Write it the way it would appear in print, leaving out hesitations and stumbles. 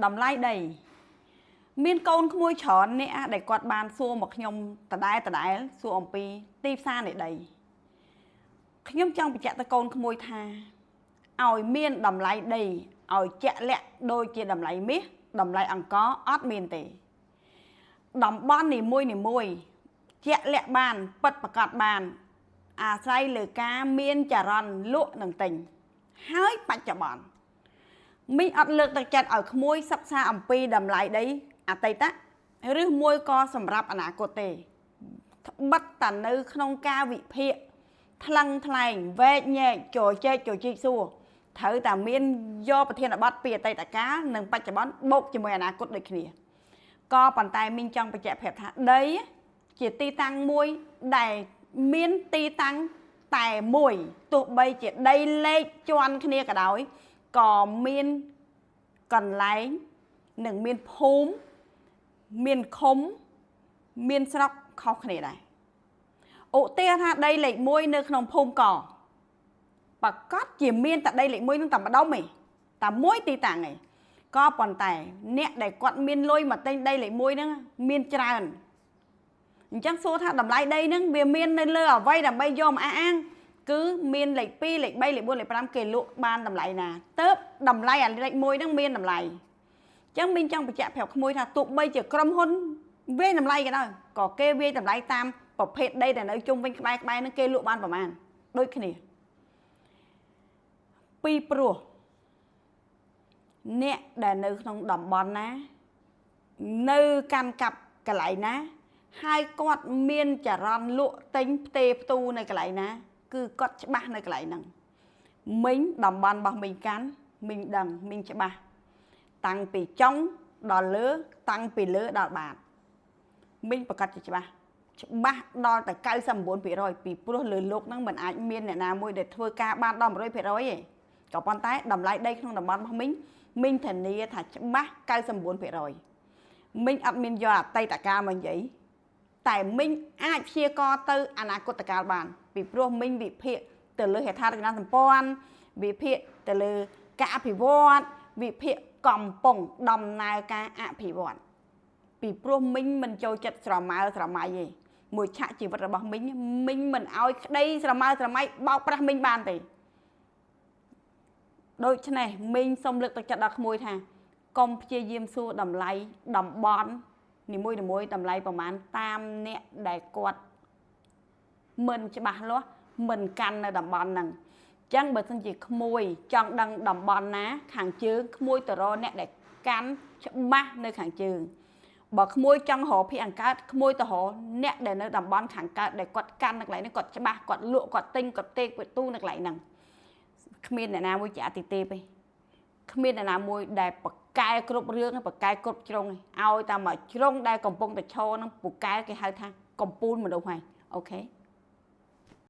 តម្លៃដីមានកូនក្មួយច្រើនអ្នកដែលគាត់បានសួរមកខ្ញុំដដែលដដែលសួរអំពីទីផ្សារនៃដីខ្ញុំចង់បញ្ជាក់ទៅកូនក្មួយថាឲ្យមានតម្លៃដីឲ្យជាក់លាក់ដូចជាតម្លៃមាសតម្លៃអង្ករអត់មានទេតំបន់នីមួយនីមួយជាក់លាក់បានពិតប្រាកដបានអាស្រ័យលើការមានចរន្តលក់និងទិញហើយបច្ចុប្បន្នមីងអត់លើកទឹកចិត្តឲ្យក្មួយសិក្សាអំពីតម្លៃដីអតីតឬមួយក៏សម្រាប់អនាគតទេត្បិតតែនៅក្នុងការវិភាគថ្លឹងថ្លែងវែកញែកជជែកជជីកសួរត្រូវតែមានយកប្រធានបទពីអតីតកាលនិងបច្ចុប្បន្នបូកជាមួយអនាគតដូចគ្នាក៏ប៉ុន្តែមីងចង់បញ្ជាក់ប្រាប់ថាដីជាទីតាំងមួយដែលមានទីតាំងតែមួយទោះបីជាដីលេខជាន់គ្នាក៏ដោយក៏មានកន្លែងនិងមានភូមិមានឃុំមានស្រុកខុសគ្នាដែរឧទាហរណ៍ថាដីលេខ1នៅក្នុងភូមិកប្រកាសជាមានតែដីលេខ1នឹងតែម្ដុំឯងតែមួយទីតាំងឯងក៏ប៉ុន្តែអ្នកដែលគាត់មានលុយមកទិញដីលេខ1ហ្នឹងមានច្រើនអញ្ចឹងសួរថាតម្លៃដីហ្នឹងវាមាននៅលើអ្វីដើម្បីយកមកអះអាងគឺមានលេខ2លេខ3លេខ4លេខ5គេលក់បានតម្លៃណាទៅតម្លៃអាលេខ1ហ្នឹងមានតម្លៃអញ្ចឹងមីងចង់បញ្ជាក់ប្រាប់ក្មួយថាទោះបីជាក្រុមហ៊ុនវាយតម្លៃក៏ដោយក៏គេវាយតម្លៃតាមប្រភេទដីដែលនៅជុំវិញក្បែរក្បែរហ្នឹងគេលក់បានប្រមាណដូចគ្នាពីព្រោះអ្នកដែលនៅក្នុងតំបន់ណានៅកាន់កាប់កន្លែងណាហើយគាត់មានចរន្តលក់ទិញផ្ទេផ្ទូនៅកន្លែងណាគឺគាត់ច្បាស់នៅកន្លែងហ្នឹងមីងតំបន់របស់មីងកាន់មីងដឹងមីងច្បាស់តាំងពីចុងដល់លើតាំងពីលើដល់បាតមីងប្រកាសជាច្បាស់ច្បាស់ដល់តែ99%ពីព្រោះលើលោកហ្នឹងមិនអាចមានអ្នកណាមួយដែលធ្វើការបានដល់100%ទេក៏ប៉ុន្តែតម្លៃដីក្នុងតំបន់របស់មីងមីងធានាថាច្បាស់99%មីងអត់មានយកអតីតកាលមកនិយាយតែមីងអាចព្យាករទៅអនាគតកាលបានពីព្រោះមីងវិភាគទៅលើហេដ្ឋារចនាសម្ព័ន្ធវិភាគទៅលើការអភិវឌ្ឍវិភាគកំពុងដំណើរការអភិវឌ្ឍពីព្រោះមីងមិនចូលចិត្តស្រមើស្រមៃទេមួយឆាកជីវិតរបស់មីងមីងមិនអោយក្តីស្រមើស្រមៃបោកប្រាស់មីងបានទេដូច្នេះមីងសូមលើកទឹកចិត្តដល់ក្មួយថាកុំព្យាយាមសួរតម្លៃតំបន់នីមួយៗតម្លៃប្រមាណតាមអ្នកដែលគាត់មិនច្បាស់លាស់មិនកាន់នៅតំបន់ហ្នឹងអញ្ចឹងបើសិនជាក្មួយចង់ដឹងតំបន់ណាខាងជើងក្មួយទៅរកអ្នកដែលកាន់ច្បាស់នៅខាងជើងបើក្មួយចង់រកភាគអង្កើតក្មួយទៅរកអ្នកដែលនៅតំបន់ខាងកើតដែលគាត់កាន់នៅកន្លែងហ្នឹងគាត់ច្បាស់គាត់លក់គាត់ទិញគាត់ទេគាត់ទូនៅកន្លែងហ្នឹងគ្មានអ្នកណាមួយជាអតិទេពទេគ្មានអ្នកណាមួយដែលប្រកែគ្រប់រឿងប្រកែគ្រប់ជ្រុងឲ្យតែមួយជ្រុងដែលកំពុងតែឈរហ្នឹងពូកែគេហៅថាកំពូលមនុស្សហើយអូខេ។